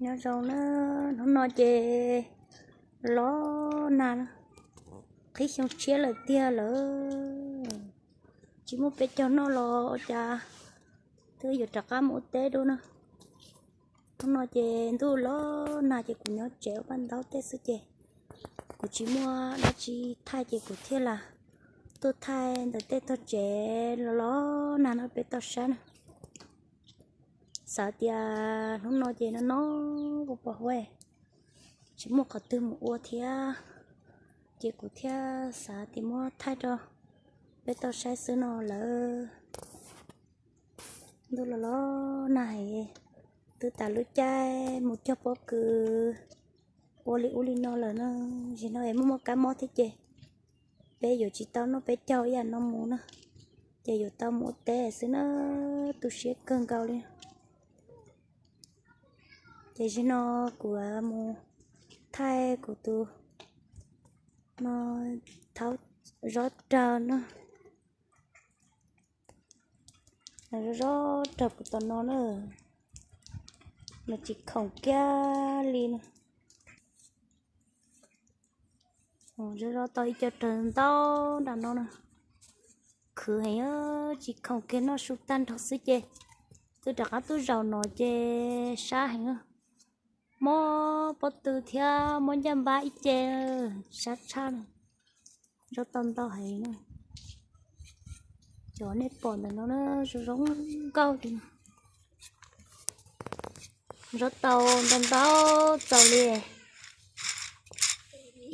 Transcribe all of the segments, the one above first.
Nyob zoo na, hnub no ces los nag, qhib xyoo tshiab lawm tiag lawm, tsis muaj peb caug noj los ua cas twb yuav rov qab mus ua teb dua na. Hnub no ces ntuj los nag ces kuv nyob tsev ua paj ntaub tej xwb ces kuv tsis muaj dab tsi thaij ces kuv thiaj li tuaj thaij ntawm tej tog tsev los los nag no peb tau saib na. Xav tias hnub no ces no no kuv pom huaj tsis muaj qhov twg mus ua thiab, ces kuv thiaj xav tias muab thaij rau peb tau saib xwb no lawm. Ntuj los los nag heev, twb tas lub caij mus cog pob kws ua li ub li no lawm na. Zaum no es muaj muaj kab mob thiab ces peb yuav tsis tau noj peb caug ib yam no mus na, ces yuav tau mus ua teb xwb na, tu siab kawg nkaus li. Ces zaum no kuv mus thaij kuv tus no thaub zov rawg na. Zov rawg kuv tom no na, nws tsis khoom kiag li na. Zov zov tau ib co rawg ntau nram no na, khwv heev, tsis khoom kiag, noj su tag nrho xwb ces twb rov qab tuaj zaum no ces sab heev. Mob pob tw thiab mob ncaj npab ib ce, sab tshaj na. Zov tau ntau heev na. Cov nej pom ntawm no na, zoo zoo nkauj tiag. Zov tau ntau ntau txaus li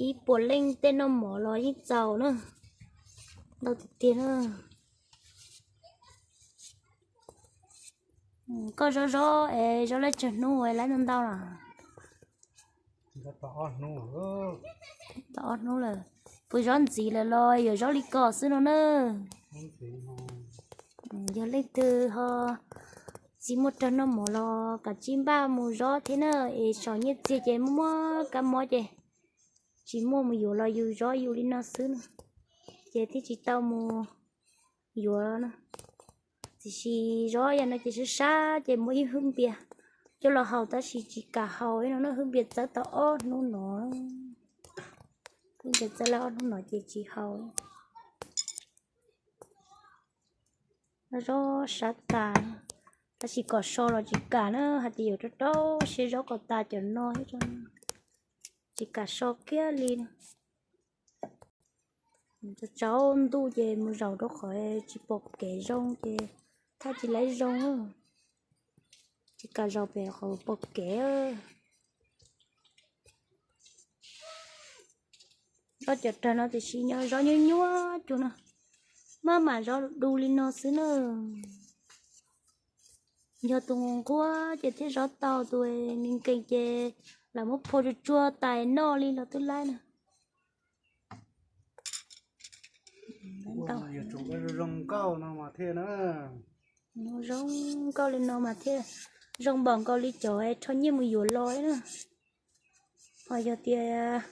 ib puas leej tej noj mov los yeej txaus na. Ntau tiag tiag na. Koj zov zov es zov lawm tsawg hnub es lawv ntau ntau lawm? Tau ob hnub lawm. Puas zov ntxiv lawm los yuav zov li ko xwb no na? Yog leej twg ho tsis muaj rawg noj mov los kav tsij npaj mus zov thiab na, es saum nyiaj txiag ces muaj muaj kab mob ces tsis muaj mus yuav los yus zov yus li no xwb na, ces thiaj tsis tau mus yuav na. Tiam sis zov yam no ces sab sab ces muab ib hwb npias coj los haus tab sis tsis kam haus no na, hwb npias txawb tau ob hnub no. Hwb npias txawb lawm ob hnub no ces tsis haus. Zov sab tas, tab sis kom so los tsis kam na, hais tias yuav rau rau siab zov kom tas cov no thiab, tsis kam so kiag li na. Tsaus ntuj ces mus zaum rau qhov tsis pom kev zoo ces thaj tsis laib zoo, tsis kam zaum pem qhov pom kev. Zov cov rawg no tiam sis nyob zov nyuaj nyuaj cuag no, maj mam zov du li no xwb na. Yog tus nquag ces thiaj zov tau, tus nkees ces lam muab phua tsuag tsuag tais noj li los twb laib na. Zoo nkauj li no mas thiaj zoo npaum nkaus li cov rho nyiaj mus yuav los na. Ho yog tias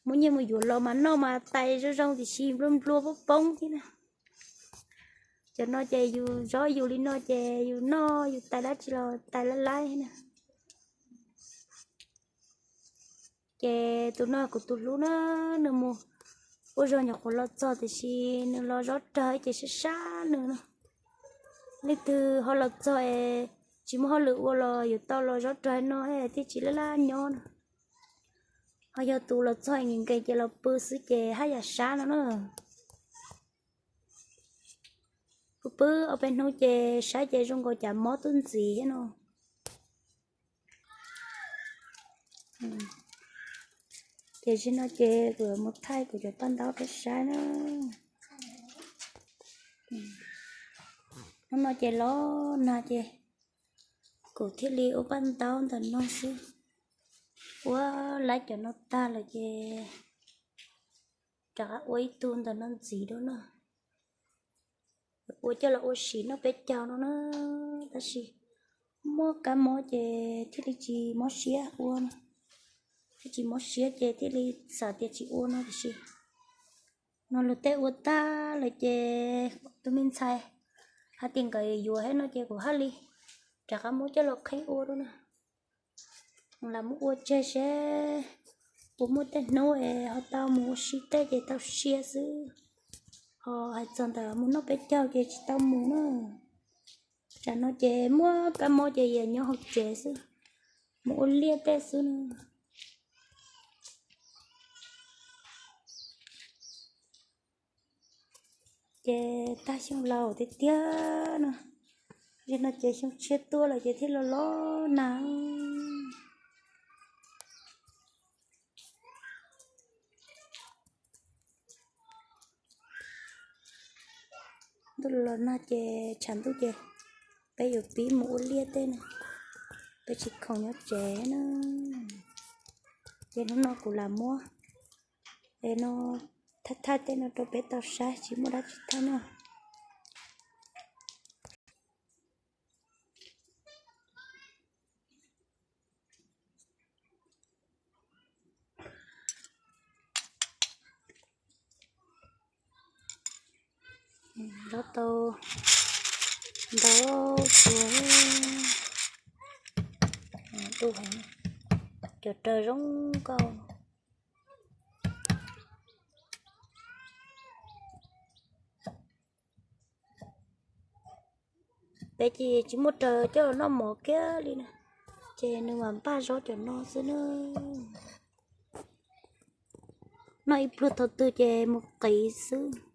muab nyiaj mus yuav los mas noj mas tais zoo zoo tiam sis nplua nplua poob poob thiab na. Cov no ces yus zov yus li no ces yus noj yus tais dab tsi los tais laib laib na. Ces tus no kuv tus hlub na, nws mus ua zog nyuam qhuav los txog tiam sis nws los zov rawg ces sab sab nws no. Leej twg ho los txog es tsis muaj hauj lwm ua los yuav tau los zov rawg no thiaj tsis laj laj nyob na. Ho yog tus los txog nkees nkees ces los pw xwb ces haj yam sab no na. Pw pw ob peb hnub ces saib ces zoo nkaus cas mob tuaj ntxiv thiab no. Ces zaum no ces kuv mus thaij kuv cov paj ntaub rau saib na. Hnub no ces los nag ces kuv thiaj li ua paj ntaub ntawm no xwb. Ua laib cov no tag lawm ces rov qab ua ib tug ntawm no ntxiv dua na. Ua coj los ua siv noj peb caug no na, tab sis muaj kab mob ces thiaj li tsis mob siab ua no. Thiaj tsis mob siab ces thiaj li xav tias tsis ua no tiam sis no luag tej ua tag lawm ces tus me ntxhais hais tias nkawd yuav thiab no ces kuv haj li rov qab muab coj los qhib ua dua na. Lam mus ua tseg seb puas muaj tej hnub es ho tau mus ua si tej ces tau siab xwb. Ho hais txog ntawm mus noj peb caug ces tsis tau mus na. Tsam no ces muaj kab mob ces yam nyob hauv tsev xwb, mus ua liaj tej xwb na. Ces tag xyoo laus tiag tiag no, no ces xyoo tshiab tuaj lawm ces thiaj los los nag. Ntuj los nag ces tshav ntuj ces peb yuav pib mus ua liaj tej na, peb tsis khoom nyob tsev na. Ces hnub no kuv lam muab es no thaij thaij tej no rau peb tau saib, tsis muaj dab tsi thaij no. Lob tau ntau tua, cov raws zoo nkauj. Peb ces tsis muaj raws coj los noj mov kiag li na, ces nws mas npaj zov cov no xwb na. Noj ib pluag thaum twg ces mus qiv xwb.